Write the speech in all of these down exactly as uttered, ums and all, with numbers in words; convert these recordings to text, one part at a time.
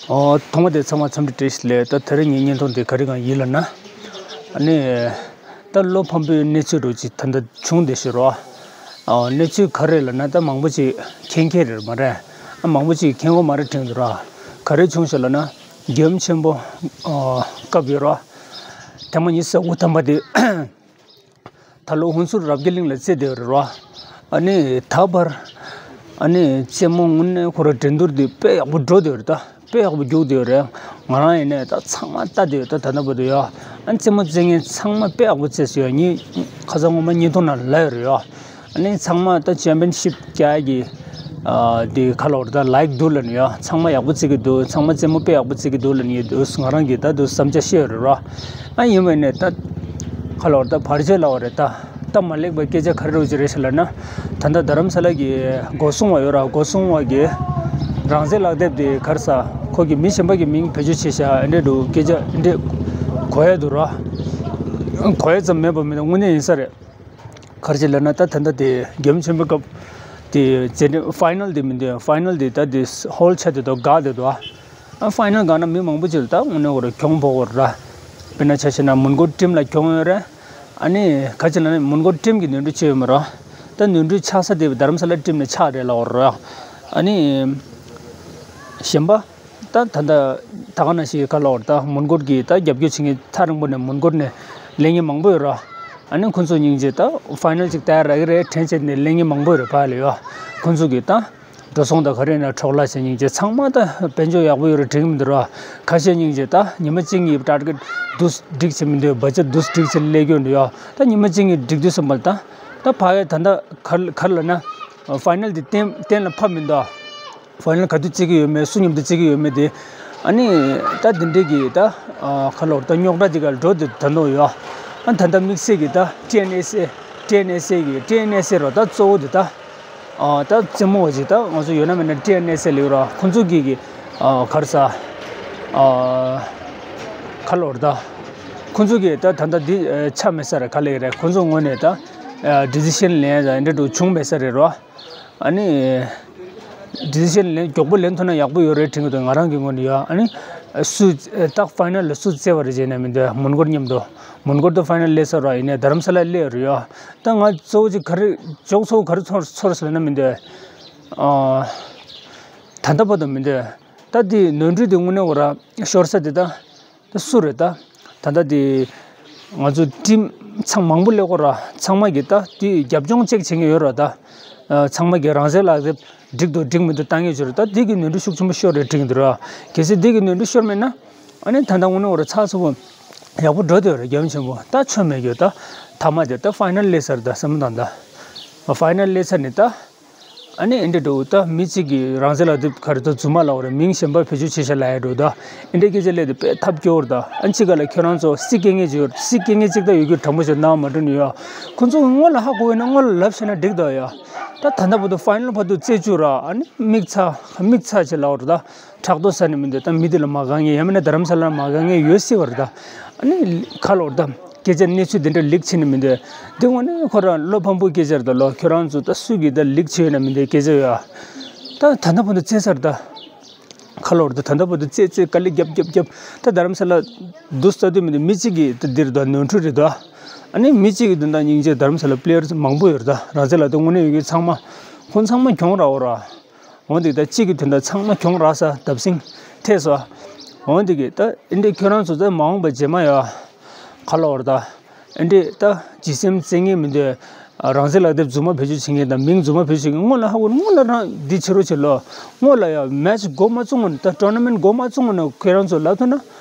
ཨོ། ཐོག་མ་དེ་ཚང་མ་འཚམས་འདྲི་བཀྲ་ཤིས་བདེ་ལེགས། ད་དེ་རིང་ངའི་བརྙན་ཐུང་དེ་ག་རེ་གང་ཡིན་ལབ་ན། ཨ་ནི། ད་བློ་ཕམ་པོའི་གནས་ཚུལ་རུ་ཅིག་ད་ལྟ་བྱུང་བསྡད་ཤག་རོ། ཨོ། གནས་ཚུལ་ག་རེ་ལབ་ན་ད་མང་པོ་ཅིག་མཁྱེན་མཁན་རེད་མ་རེད། ཨ། མང་པོ་ཅིག་མཁྱེན་གྱི་མ་རེད་དྲན་གྱི་འདུག་ར། ག་རེ་བྱུང་ཤག་ལབ་ན། རྒྱལ་ཡུམ་ཆེན་པོ། ཨོ། སྐབས་ཡོད་རོ། ཐེངས་མ་ཉི་ཤུ་རྩ་དགུ་ཐམ་པ་དེ། ད་ལོ་ཧུན་སུར་རབ་རྒྱས་གླིང་ལ་རྩེ་བསྡད་ཡོད་རེད་རོ། ཨ་ནི་ད་བར། ཨ་ནི་རྩེད་མོ་དངོས་གནས་ཁོ་ར་འགྲན་བསྡུར་འདི་དཔེ་ཡག་པོ་འགྲོ་བསྡད་ཡོད་རེད་ད། དཔེ་ཡག་པོ་རྒྱུགས་བསྡད་ཡོད་རེད། ང་རང་ཡིན་ནའི་ད་ཚང་མ་ལྟ་བསྡད་ཡོད་ད། ད་ལྟ་བར་དུ་ཡོ། ཨ་ནི་རྩེད་མོ་རྩེ་མཁན་ཚང་མ་དཔེ་ཡག་པོ་རྩེས་སོང་ཡོ། ངས་ཁ་སང་སྔོན་མ་བརྙན་ཐུང་ནང་ལབ་ཡོད་རེད་ཡོ། ཨ་ནི་ཚང་མ་ད་ཆེམ་པིན་ཤིབ་རྒྱག་གི། ཨ། དེ་ཁ་ལོར་ད་ལའིག་འདུག་ལབ་ནས་ཡོ། ཚང་མ་ཡག་པོ་རྩེ་གི་འདུག་ཚང་མ་རྩེད་མོ་དཔེ་ཡག་པོ་རྩེ་གི་འདུག་ལབ་ནས་འདུག་ང་རང་གིས་ད་དུ་བསམ་འཆར་བཤད་ཡོད་རེད་རོ། ཨ། ཡིན་པ་ནས་ད་ཁ་ལོར་ད་བར་ཆད་ལབ་པ་རེད་ད། སྟབས་མ་ལེགས་པའི་སྐད་ཆ་ག་རེ་རུ་ཅིག་རེད་ཤག་ལབ་ན། ད་ལྟ་རྡ་རམ་ས་ལ་གི་སྒོ་སྲུང་བ་ཡོད་ར། སྒོ་སྲུང་བ་གི་རང་བཙན་ལག་དེབ་དེ་ག་རེ་ཟ། ཁོ་གི་མི་གཞན་པ་གི་མིང་བེད་སྤྱོད་བྱས་ཤག་ཨེ་འདྲས་འདུག་སྐད་ཆ་ཨེ་འདྲས་གོ་ཡ་འདུག་ར། གོ་ཡ་ཙམ་མེད་པ་མིན་ན་དངོས་གནས་ཡིན་ས་རེད། ག་རེ་བྱས་ལབ་ན་ད་ད་ལྟ་དེ་རྒྱལ་ཡུམ་ཆེན་པོའི་སྐབས་དེ་རྗེས་འབྲེལ་ཕའི་ནལ་དེ་མི་འདུག་ཕའི་ནལ་དེ་ད་དེ་ཧོལ་ཆ་དེ་དོ་དགའ་དེ་དོ། ཨ། ཕའི་ནལ་སྒང་ན་མི་མང་པོ་ཅིག་ལ་ད་དངོས་གནས་ཁོ་ར་གྱོང་ཕོག་གོ་ར། དཔེར་ན་ཆ་བཞག་ན་མོན་གྷོ་ཊིམ་ལ་གྱོང་ཡོད་རེད། ཨ་ནི་ག་རེ་བྱས་ལབ་ན་མོན་གྷོ་ཊིམ་གི་ནོར་འཁྲུལ་ཆེ་ཡོད་མ་རེད། ད་ནོར་འཁྲུལ་ཆགས་ས་དེ་རྡ་རམ་ས་ལ་ཊིམ་ནས་ཆགས་རེད་ལབ་གོ་ར། ཨ་ནི་གཞན་པ། ད་ད་ད་ད་ག་ནང་བཞིན་ག་ལབ་དགོས་རེད། ད་མོན་གྷོ་གི་ད་རྒྱབ་སྐྱོར་བྱེད་མཁན་ཐག་རིང་པོ་ནས་མོན་གྷོ་ནས་སླེབས་མཁན་མང་པོ་ཡོད་ར། ཨ་ནི་ཁོང་ཚོ་སྙིང་རྗེ་ད་ཕའི་ནལ་ཅིག་ལྟ་ཡ་རག་གི་རེད་དྲན་བྱས་ནས་སླེབས་མཁན་མང་པོ་ཡོད་ར། ཕར་ལ་ཡོད། ཁོང་ཚོ་གི་ད་འགྲོ་སོང་དང་ག་རེ་ཡིན་ན་འཕྲོ་བརླག་བྱས། སྙིང་རྗེ་ཚང་མ་ད་དཔལ་འབྱོར་ཡག་པོ་ཡོད་རེད་དྲན་གྱི་མི་འདུག་ར། ཁ་ཤས་སྙིང་རྗེ་ད་ཉི་མ་གཅིག་གཉིས་ཊར་གེཊ་འདུག་སེ་འགྲིག་བྱེད་མི་འདུག་བ་ཇེཊ་འདུག་སེ་འགྲིག་བྱེད་སླེབས་ཀྱི་ཡོད་འདུག་ཡ། ད་ཉི་མ་གཅིག་གཉིས་འགྲིག་དུས་ཙམ་པ་ལ་ད་ད་ཕ་གི་ད་ད་ག་ག་ལབ་ན་ཕའི་ནལ་དེ་གཏན་གཏན་ལ་ཕབ་མི་འདུག་ཕའི་ནལ་ག་དུས་རྩེ་གི་ཡོད་མེད། སུ་མཉམ་དུ་རྩེ་གི་ཡོད་མེད་དེ། ཨ་ནི་ད་དེ་འདྲའི་གི་ད་ཨ་ག་ལབ་དགོས་རེད། ད་རྙོག་དྲ་དེ་ག་ལ་འགྲོ་དེ་ད་འདུག་ཡོད། ཨ་ད་ད་དམིགས་བསལ་གི་ད་ཊི་ཨེན་ཨེས་ཨེ། ཊི་ཨེན་ཨེས་ཨེ་གི་ཊི་ཨེན་ཨེས་ཨེ་རོ། ད་གཙོ་བོ་དེ་ད་ཨ་ད་རྩེད་མོ་བ་ཅིག་ད་ང་ཚོ་ཡོད་ན་མེད་ན་ཊི་ཨེན་ཨེས་ཨེ་ལ་ཡོད་ར། ཁོང་ཚོ་གི་གི་ཨ་ག་རེ་ཟ། ཨ་ག་ལབ་དགོས་རེད། ད་ཁོང་ཚོ་གི་ད་ད་ད་འདི་ཆ་མེད་ས་རེད། ག་ལབ་ཀྱི་རེད། ཁོང་ཚོ་ངོས་ནས་ད་ཌི་སི་ཤན་ལེན་ཡ་ད་འདི་འདྲ་བྱུང་མེད་ས་རེད་རོ། ཨ་ནི་ཌི་སི་ཤན་ལེན་མགྱོགས་པོ་ལེན་ཐུབ་ན་ཡག་པོ་ཡོད་རེད་དྲན་གྱི་འདུག་ང་རང་གི་ངོས་ནས་ཡོད། ཨ་ནི་སུ་ད་ཕའི་ནལ་ལ་སུ་རྩེ་བ་རེད་ཟེར་ན་མི་འདུག་མོན་གྷོ་མཉམ་དུ། མོན་གྷོ་དུ་ཕའི་ནལ་སླེབས་ས་རེད། ཡིན་ནའི་རྡ་རམ་ས་ལ་སླེབས་རེད་ཡོད། ད་ང་གཙོ་བོ་ཅིག་ག་རེ་འཇོག་ཚོར་ག་རེ་ཚོར་ཚོར་ཟེར་ན་མི་འདུག་ཨ་ད་ལྟ་བར་དུ་མི་འདུག་ད་འདི་ནོར་འཁྲུལ་འདི་དངོས་གནས་ཁོ་ར་ཤོར་ས་འདི་ད། ད་སུ་རེད་ད། ད་ལྟ་དེ་ང་ཚོ་ཊིམ་ཚང་མང་པོ་སླེབས་ཀྱི་ཡོད་ར། ཚང་མ་གིས་ད་དེ་རྒྱབ་ལྗོངས་ཅེག་བྱེད་མཁན་ཡོད་ར་ད། ཨ་ཚང་མ་གིས་རང་བཙན་ལག་དེབ་འགྲིག་འདུག་འགྲིག་མི་འདུག་བལྟ་མཁན་ཡོད་ར། ད་དེ་གི་ནོར་འཁྲུལ་ཤུགས་ཆེན་པོ་ཤོར་རེད་དྲན་གྱི་འདུག་ར། གལ་སྲིད་དེ་གི་ནོར་འཁྲུལ་ཤོར་མེད་ན། ཨ་ནི་ད་ལྟ་དངོས་གནས་ཁོ་ར་ཚགས་ཚུད་པོ་ཡག་པོ་འགྲོ་བསྡད་ཡོད་ར། རྒྱལ་ཡུམ་ཆེན་པོ་ད་ཆོ་མེད་རྒྱུ་ད། མཐའ་མ་དེ་ད་ཕའི་ནལ་སླེབས་ཚར་ད་བསམ་བློ་བཏང་ད། ཕའི་ནལ་སླེབས་ཚར་ནས་ད། ཨ་ནི་ཨེ་འདྲ་འགྲོ་ད། མི་གཅིག་གིས་རང་བཙན་ལག་དེབ་ག་རེ་ད་རྫུན་མ་ལབ་པ་རེད། མིང་གཞན་པ་བེད་སྤྱོད་བྱེད་ཤག་ལབ་ཡ་འགྲོ་ད། ཨེ་འདྲ་སྐད་ཆ་སླེབས་ཏེ་དཔེ་ཐབས་སྐྱོ་བོ་རེད་ད། ཨ་ནི་གཅིག་ག་ལ་ཁྱོད་རང་ཚོ་སྲིད་སྐྱོང་མཁན་ཅིག་ཡོད། སྲིད་སྐྱོང་མཁན་གཅིག་ད་ཡོད་རྒྱུ་དྲང་པོ་བྱས་ན་མ་འགྲོ་ནི་ཡོད། ཁོ་ཚོ་སྔོན་ལ་ཧ་གོ་བས་ན་སྔོན་ལ་ལབ་ཤེས་ན་འགྲིག་ད་ཡ། ད་ད་ལྟ་བར་དུ་ཕའི་ནལ་བར་དུ་རྩེ་བཅུག་ར། ཨ་ནི་མིག་ཚ་མིག་ཚ་བྱེད་ལབ་པ་རེད་ད། ཕྲག་དོག་ཟ་ནི་མི་འདུག་ད་མི་དེ་ལ་མ་དགའ་མཁན་ཡང་མིན་ན་རྡ་རམ་ས་ལ་ལ་མ་དགའ་མཁན་ཡོད་སྲིད་པ་རེད་ད། ཨ་ནི་ག་ལབ་དགོས་རེད་ད། སྐད་ཆ་གནས་ཚུལ་འདི་འདྲ་ལིག་བྱེད་ནི་མི་འདུག་འདི་དངོས་གནས་ཁོ་རང་བློ་ཕམ་པོའི་སྐད་ཆ་རེད་ད་ལོ། ཁྱོད་རང་ཚོ་ད་སུ་གིས་ད་ལིག་བྱེད་ཡོད་ན་མི་འདུག་སྐད་ཆ་ཡོད་ཨ། ད་ད་ལྟ་བར་དུ་རྩེ་ཚར་ད། ག་ལབ་དགོས་རེད་ད། ད་ལྟ་བར་དུ་རྩེ་རྩེ་དཀའ་ལས་རྒྱབ་རྒྱབ་རྒྱབ། ད་རྡ་རམ་ས་ལ་འདུག་ས་དུས་མི་འདུག་མི་གཅིག་གིས་ད་འདིར་ད་ནོར་འཁྲུལ་རེད་ད། ཨ་ནི་མི་གཅིག་གི་དོན་དག་སྙིང་རྗེ། རྡ་རམ་ས་ལ་པི་ལེ་ཡར་མང་པོ་ཡོད་རེད་ད། རང་བཙན་ལག་དེབ་དངོས་གནས་ཡོད་མཁན་ཚང་མ་ཁོང་ཚང་མ་གྱོང་རག་ཡོད་ར། འོན་ཏེ་ད་གཅིག་གི་དོན་དག་ཚང་མ་གྱོང་རག་ས་བརྡབ་གསིག་ཐེབས་སོང་། འོན་ཏེ་གི་ད་ཨེ་འདྲས་ཁྱོད་རང་ཚོ་ད་མ་འོངས་པ་རྗེས་མ་ཡ། ག་ལབ་དགོས་རེད་ད། ཨེ་འདྲས་ད་ཇི་སེམས་བཙན་ངན་མི་འདུག་རང་བཙན་ལག་དེབ་རྫུན་མ་བེད་སྤྱོད་བྱེད་མཁན་དང་མིང་རྫུན་མ་བེད་སྤྱོད་བྱེད་མཁན་སྔོན་ལ་ཧ་གོ། སྔོན་ལ་རང་འདི་བྱེད་རོགས་བྱེད་ལོ། སྔོན་ལ་ཡ་མེ་ཆི་འགོ་མ་བཙུགས་སྔོན་ད་ཊོར་ན་མེན་ཊི་འགོ་མ་བཙུགས་སྔོན་ན་ཁྱོད་རང་ཚོ་ལབ་ཐུབ་ན།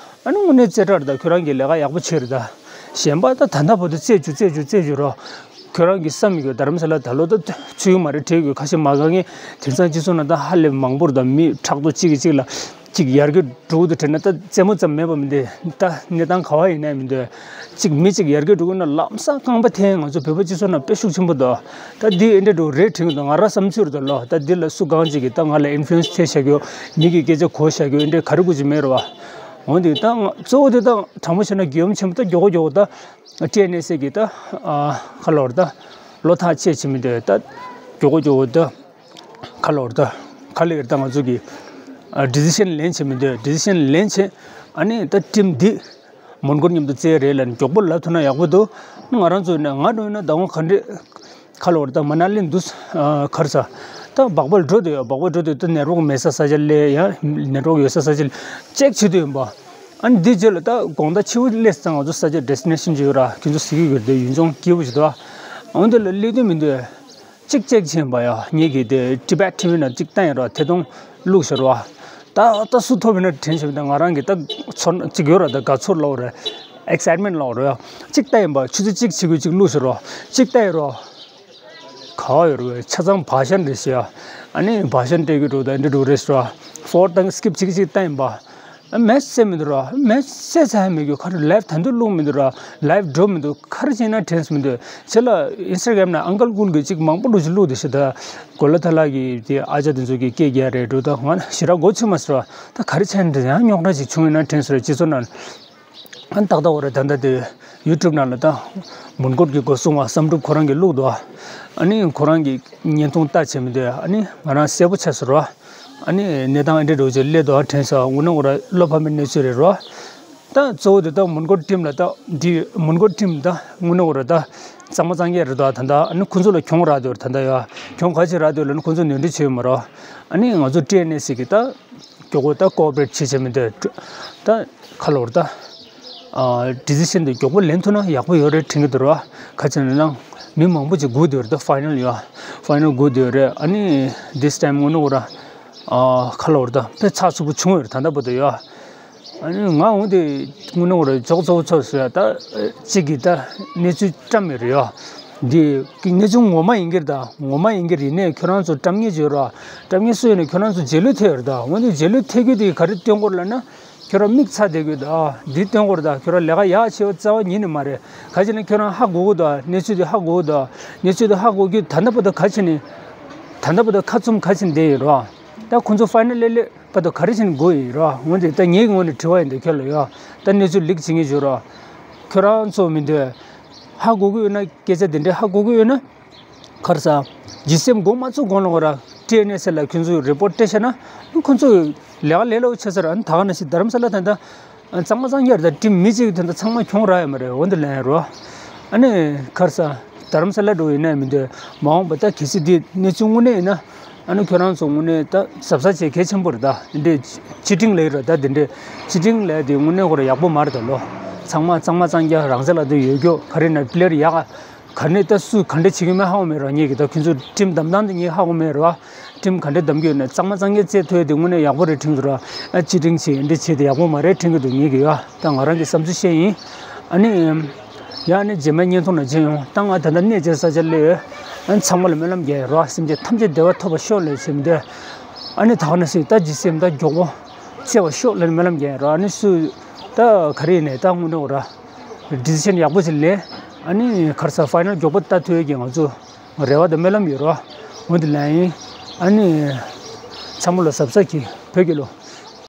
ཨ་ནི་དངོས་གནས་རྩེ་གྲ་རེད་ད། ཁྱོད་རང་གིས་ལས་ཀ་ཡག་པོ་བྱས་རེད་ད། གཞན་པ་ད་ད་ལྟ་བར་དུ་རྩེ་བཅུག་རྩེ་བཅུག་རྩེ་བཅུག་རོགས། ཁྱོད་རང་གིས་བསམ་མི་དགོས། རྡ་རམ་ས་ལ་ད་ལོ་ད་ཚུད་ཡོད་མ་རེད། དྲན་དགོས། ཁ་ཤས་མ་དགའ་མཁན་དེང་སང་སྤྱི་ཚོགས་ནང་ད་ཧ་ལས་མང་པོ་རེད་ད། མི་ཕྲག་དོག་གཅིག་གིས་གཅིག་ལ་གཅིག་ཡར་རྒྱས་འགྲོ་གི་འདུག་དྲན་ན་ད་རྩེད་མོ་ཙམ་མེད་པ་མི་འདུག་ད་གནས་སྟངས་ག་བ་ཡིན་ནའི་མི་འདུག་གཅིག་མི་གཅིག་ཡར་རྒྱས་འགྲོ་གི་ན་ལམ་སང་རྐང་པ་འཐེན། ང་ཚོ་བོད་པ་སྤྱི་ཚོགས་ནང་དཔེ་ཤུགས་ཆེན་པོ་འདུག་ད་འདི་ཨེ་འདྲ་འགྲོ་རེད་དྲན་གི་འདུག་ང་རང་བསམ་ཚུལ་རེད་ད་ལོ། ད་འདི་ལ་སུ་གང་ཅིག་གིས་ད་ང་ལ་ཨིན་ཕུ་ལུ་ཨེན་སི་ཐེབས་བཞག་རྒྱུ། མི་གི་སྐད་ཆ་གོ་བཞག་རྒྱུ་ཨེ་འདྲ་ག་རེ་དགོས་ཀྱི་མེད་རེད་བ། འོན་ཏེ་ད་ང་གཙོ་བོ་དེ་ད་དྲང་པོ་བཤད་ན་རྒྱལ་ཡུམ་ཆེན་པོ་ད་མགྱོགས་པོ་མགྱོགས་པོ་ད་ཊི་ཨེན་ཨེས་ཨེ་གི་ད་ཨ་ག་ལབ་དགོས་རེད་ད། བློ་ཐག་བཅད་བྱེད་མི་འདུག་ད་མགྱོགས་པོ་མགྱོགས་པོ་ད་ག་ལབ་དགོས་རེད་ད། ག་ལབ་དགོས་རེད་ད། ང་ཚོ་གི་ ཨ། ཌི་སི་ཤན་ལེན་བྱེད་མི་འདོད། ཌི་སི་ཤན་ལེན་བྱེད། ཨ་ནི་ད་ཊིམ་འདི་མོན་གྷོ་མཉམ་དུ་རྩེ་རེད་ལབ་ནས་མགྱོགས་པོ་ལབ་ཐུབ་ན་ཡག་པོ་འདུག། ང་རང་ཚོ་ནས་ང་འགྲོ་ཡིན་ན་ད་དུང་ག་འདྲ་ཁ་ལོ་རེད། ད་མ་ན་ལི་འདུག། ཨ། ག་རེ་ཟ། ད་སྦག་སྦག་འགྲོ་འདོད་ཡོད། སྦག་སྦག་འགྲོ་འདོད། ད་ནེཊ་ཝརཀ་མེད་ས་ས་ཆ་ལ་ཡ་ནེཊ་ཝརཀ་ཡོད་ས་ས་ཆ་ལ་ཅེག་བྱེད་འདོད་ཡིན་པ། ཨ་ནི་འདི་རྗེས་ལ་ད་དགོང་དག་ཕྱི་པོ་སླེབས་ཙང་ང་ཚོ་ས་ཆ་ཌེ་སི་ཊི་ནེ་ཤན་ཅིག་ཡོད་ར། ཁྱོད་ཚོ་གཟིགས་ཀྱི་ཡོད་རེད་དེ། ཡུལ་ལྗོངས་སྐྱིད་པོ་ཞིག་འདུག། ཨ། འོ་འདི་ལ་སླེབས་དུས་མི་འདོད། གཅིག་ཅེག་བྱེད་པ་ཡ། ངེད་ཀྱིས་དེ་ཊི་བེཊ་ཊི་ཝི་ནང་གཅིག་བལྟས་ཡིན་ར། ཐད་གཏོང་བླུགས་ཤག་ར། ད་ད་སུ་ཐོབ་ཡིན་ན་དྲན་བྱས་པ་དང་། ང་རང་གི་ད་ཚོར་གཅིག་ཡོད་ར། ད་དགའ་ཚོར་ལབ་དགོས་རེད། ཨེག་སའིཊ་མེན་ཊི་ལབ་དགོས་རེད་ཡ། གཅིག་བལྟས་ཡིན་པ། ཆུ་ཚོད་གཅིག་བྱེད་དགོས་གཅིག་བླུགས་ཤག་ར། གཅིག་བལྟས་ཡིན་ར། ག་བ་ཡོད་རེད། ཆ་ཚང་བར་ཤན་རེད་ཤག་ཡ། ཨ་ནི་བར་ཤན་སྤྲད་རྒྱུ་འགྲོ། ད་འདི་འགྲོ་རེད་ཤག་ར། ཕོར་ཌ་སི་ཀིབ་བྱེད་གཅིག་བལྟས་ཡིན་པ། མེ་སེ་མི་འདུག་ར། མེ་སེ་ཚ་ཡ་མེད་རྒྱུ། ག་རེ་ལའིབ་ད་དུང་བླུགས་མི་འདུག་ར། ལའིབ་འགྲོ་མི་འདུག། ག་རེ་བྱས་ན་དྲན་མི་འདུག། ཆེ་ལ་ཨིན་སི་ཊ་གྷ་རམ་ནང་ཨང་ཀལ་ཀུན་གྱིས་ཅིག་མང་པོ་འགྲོ་ཞིག་བླུགས་འདུག་ཤག། ད་གོ་ལ་ཐ་ལ་གི་དེ་ཨ་ཅག་དེ་ཚོ་གིས་སྐད་རྒྱག་རེད་འགྲོ། ད་ང་ཞེ་དྲག་མགོ་ཚོས་མ་སོང་ར། ད་ག་རེ་བྱས་ན་འདྲ། ཡང་རྙོག་དྲ་ཅིག་བྱུང་ཡོད་ན་དྲན་སོང་ར། སྤྱི་ཚོགས་ནང་། ཨ་ནི་ཏག་ཏག་འོ་ར། ད་ལྟ་དེ་ཡུ་ཊུབ་ནང་ལ་ད་མོན་གྷོ་གི་སྒོ་སྲུང་བ་བསམ་གྲུབ་ཁོ་རང་གིས་བླུགས་འདུག། ཨ་ནི་ཁོ་རང་གི་བརྙན་ཐུང་ལྟ་བྱས་མི་འདུག། ཨ་ནི་ང་རང་གསལ་པོ་ཆགས་སོང་ར། ཨ་ནི་གནས་སྟངས་ཨེ་འདྲ་འགྲོ་བྱས་སླེབས་འདུག་དྲན་སོང་། དངོས་གནས་འོ་ར་བློ་ཕམ་པའི་གནས་ཚུལ་རེད་ར། ད་གཙོ་བོ་དེ་ད་མོན་གྷོ་ཊིམ་ལ་ད་འདི་མོན་གྷོ་ཊིམ་ད་དངོས་གནས་འོ་ར་ད་གཙང་མ་གཙང་རྐྱང་རེད་འདུག། ད་ད་ཨ་ནི་ཁོ་ཚོ་ལ་གྱོང་རག་འདུག་ར། ད་ད་ཡ་གྱོང་ག་ཚོད་རག་འདུག་ལབ་ན་ཁོ་ཚོ་ནོར་འཁྲུལ་བྱས་ཡོད་མ་རེད། ཨ་ནི་ང་ཚོ་ཊི་ཨེན་ཨེ་སི་གི་ད་མགྱོགས་པོ་ད་ཀོ་ཨོ་པ་རེཊ་བྱེད་བྱེད་མི་འདུག། ད་ཁ་ལོར་ད། ཨ། ཌི་སི་ཤན་དེ་མགྱོགས་པོ་ལེན་ཐུབ་ན་ཡག་པོ་ཡོད་རེད་དྲན་གྱི་འདུག་ར། ག་ཅི་ན་ནང་མི་མང་པོ་ཅིག་སྒུག་བསྡད་ཡོད་རེད། ད་ཕའི་ནལ་ཡ། ཕའི་ནལ་སྒུག་བསྡད་ཡོད་རེད། ཨ་ནི་this time དངོས་གནས་འོ་ར། ཨ། ཁ་ལོར་ད་དཔེ་ཚགས་ཚུད་པོ་བྱུང་ཡོད་རེད། ད་ལྟ་བར་དུ་ཡ། ཨ་ནི་ང་འོང་དེ་དངོས་གནས་འོ་ར་ཅོག་ཙོག་ཙོག་ཟེར་ཡ། ད་གཅིག་གིས་ད་གནས་ཚུལ་བཀྲམ་ཡོད་རེད་ཡ། འདི་གི་གནས་ཚུལ་ངོ་མ་ཡིན་གྱི་རེད། ད་ངོ་མ་ཡིན་གྱི་རེད། ནས་ཁྱོད་རང་ཚོ་བཀྲམ་མཁན་ཅིག་ཡོད་ར། བཀྲམ་མཁན་སུ་ཡིན་ནའི་ཁྱོད་རང་ཚོ་རྗེས་ལུས་ཐེབས་ཡོད་རེད། ད་འོན་ཏེ་རྗེས་ལུས་ཐེབས་རྒྱུ་དེ་ག་རེ་སྟོན་དགོས་རེད་ལབ་ན། ཁྱོད་རང་མིག་ཚ་བསྡད་དགོས་ད། འདི་སྟོན་དགོས་རེད་ད། ཁྱོད་རང་ལས་ཀ་ཡག་བྱེད་པ་རྩ་བ་ཉིད་ནས་མ་རེད། ག་ཅི་ན་ཁྱོད་རང་ཧ་གོ་གི་འདུག། གནས་ཚུལ་དེ་ཧ་གོ་གི་འདུག། གནས་ཚུལ་དེ་ཧ་གོ་གི། ད་ལྟ་བར་དུ་ག་ཅི་ནས། ད་ལྟ་བར་དུ་ཁ་བཙུམ་ག་ཅི་ནས་བསྡད་ཡོད་རེད། ད་ཁོང་ཚོ་ཕའི་ནལ་སླེབས་སླེབས་བར་དུ་ག་རེ་བྱས་ནས་སྒུག་ཡོད་རེད། འོན་ཏེ་ད་ངའི་ངོས་ནས་དྲི་བ་ཡིན་ད་ཁྱོད་ལ་ཡ། ད་གནས་ཚུལ་ལིག་བྱེད་མཁན་ཅིག་ཡོད་རེད། ཁྱོད་རང་ཚོ་མི་འདུག། ཧ་གོ་གི་ཡོད་ན། སྐད་ཆ་དེ་འདྲ་ཧ་གོ་གི་ཡོད་ན། ག་རེ་ཟ། ཇི་སི་ཨེམ་འགོ་མ་ཚུགས་གོང་ལ་འོ་ར་ཊི་ཨེན་ཨེ་སི་ལ་ཁྱོད་ཚོས་རི་པོར་ཊི་སྤྲད་ཤག་ན། ཁོང་ཚོས་ལས་ཀ་ལས་སླ་པོ་བྱས་ས་རེད། ཨ་ནི་ད་ག་ནང་བཞིན་རྡ་རམ་ས་ལ་ད་ལྟ་གཙང་མ་གཙང་རྐྱང་རེད། ད་ཊིམ་མི་གཅིག་གིས་ད་ལྟ་ཚང་མ་གྱོང་རག་ཡོད་མ་རེད། འོ་འདི་ལན་རོ། ཨ་ནི་ག་རེ་ཟ། རྡ་རམ་ས་ལ་འགྲོ་ཡིན་ན་མི་འདོད། མ་འོངས་པ་ད་གལ་སྲིད་འདི་གནས་ཚུལ་དངོས་གནས་ཡིན་ན། ཨ་ནི་ཁྱོད་རང་ཚོ་དངོས་གནས་ད་གཟབ་གཟབ་བྱེད་གལ་ཆེན་པོ་རེད། ད་འདི་འདྲའི་ཅི་ཊིང་ལབ་ཡོད་རེད། ད་འདི་འདྲའི་ཅི་ཊིང་ལབ་དེ་དངོས་གནས་ཁོ་རང་ཡག་པོ་མ་རེད། ད་ལོ་ཚང་མ་གཙང་མ་གཙང་རྐྱང་རང་ཚད་ལ་དུ་ཡོད་རྒྱུ། ག་རེ་ན་པི་ལེ་ཡར་ཡག་ག་ནས་ད་སུ་ག་འདྲ་བྱེད་ཀྱི་མེད་ཧ་གོ་མེད་རོ། ངེད་ཀྱི་ད་ཁྱོད་ཚོ་ཊིམ་བདམས་སྟངས་དེ་ངས་ཧ་གོ་མེད་རོ། ཊིམ་ག་འདྲ་བདམས་ཀྱི་ཡོད་ན། གཙང་མ་གཙང་རྐྱང་རྩེ་ཐུབ་ཡ་དེ་དངོས་གནས་ཡག་པོ་རེད་དྲན་གྱི་འདུག་ར། ཨ་ཅི་ཊིང་བྱེད་འདི་བྱེད་དེ་ཡག་པོ་མ་རེད་དྲན་གྱི་འདུག། ངེད་ཀྱི་ཡ། ད་ང་རང་གི་བསམ་ཚུལ་བཤད་ཡིན། ཨ་ནི། ཡ་ཨ་ནི་རྗེས་མའི་བརྙན་ཐུང་ནང་མཇལ་ཡོང་། ད་ང་ད་ལྟ་གནས་མཇལ་ས་ཆ་སླེབས་ཡོད། ཨ་ནི་ཚང་མ་ལ་སྨོན་ལམ་རྒྱག་ཡ་རོ། སེམས་ཅན་ཐམས་ཅད་བདེ་བ་ཐོབ་པར་ཤོག་ལབ་བྱས་མི་འདུག། ཨ་ནི་ད་ག་ནང་བཞིན་ད་ཇི་སི་ཨེམ་ད་མགྱོགས་པོ་བཙལ་བར་ཤོག་ལབ་སྨོན་ལམ་རྒྱག་ཡ་རོ། ཨ་ནི་སུ་ད་ག་རེ་ཡིན་ནའི་ད་དངོས་གནས་འོ་ར། ཌི་སི་ཤན་ཡག་པོ་ཞིག་ལེན། ཨ་ནི་ག་རེ་ཟ། ཕའི་ནལ་མགྱོགས་པོ་ལྟ་ཐུབ་ཡས་ཀྱི་ང་ཚོ་རེ་བ་དང་སྨོན་ལམ་ཡོད་རོ། འོ་འདི་ལན་ཡིན། ཨ་ནི་ཚང་མ་ལ་གཟབ་གཟབ་གྱིས་བོད་རྒྱལ་ལོ།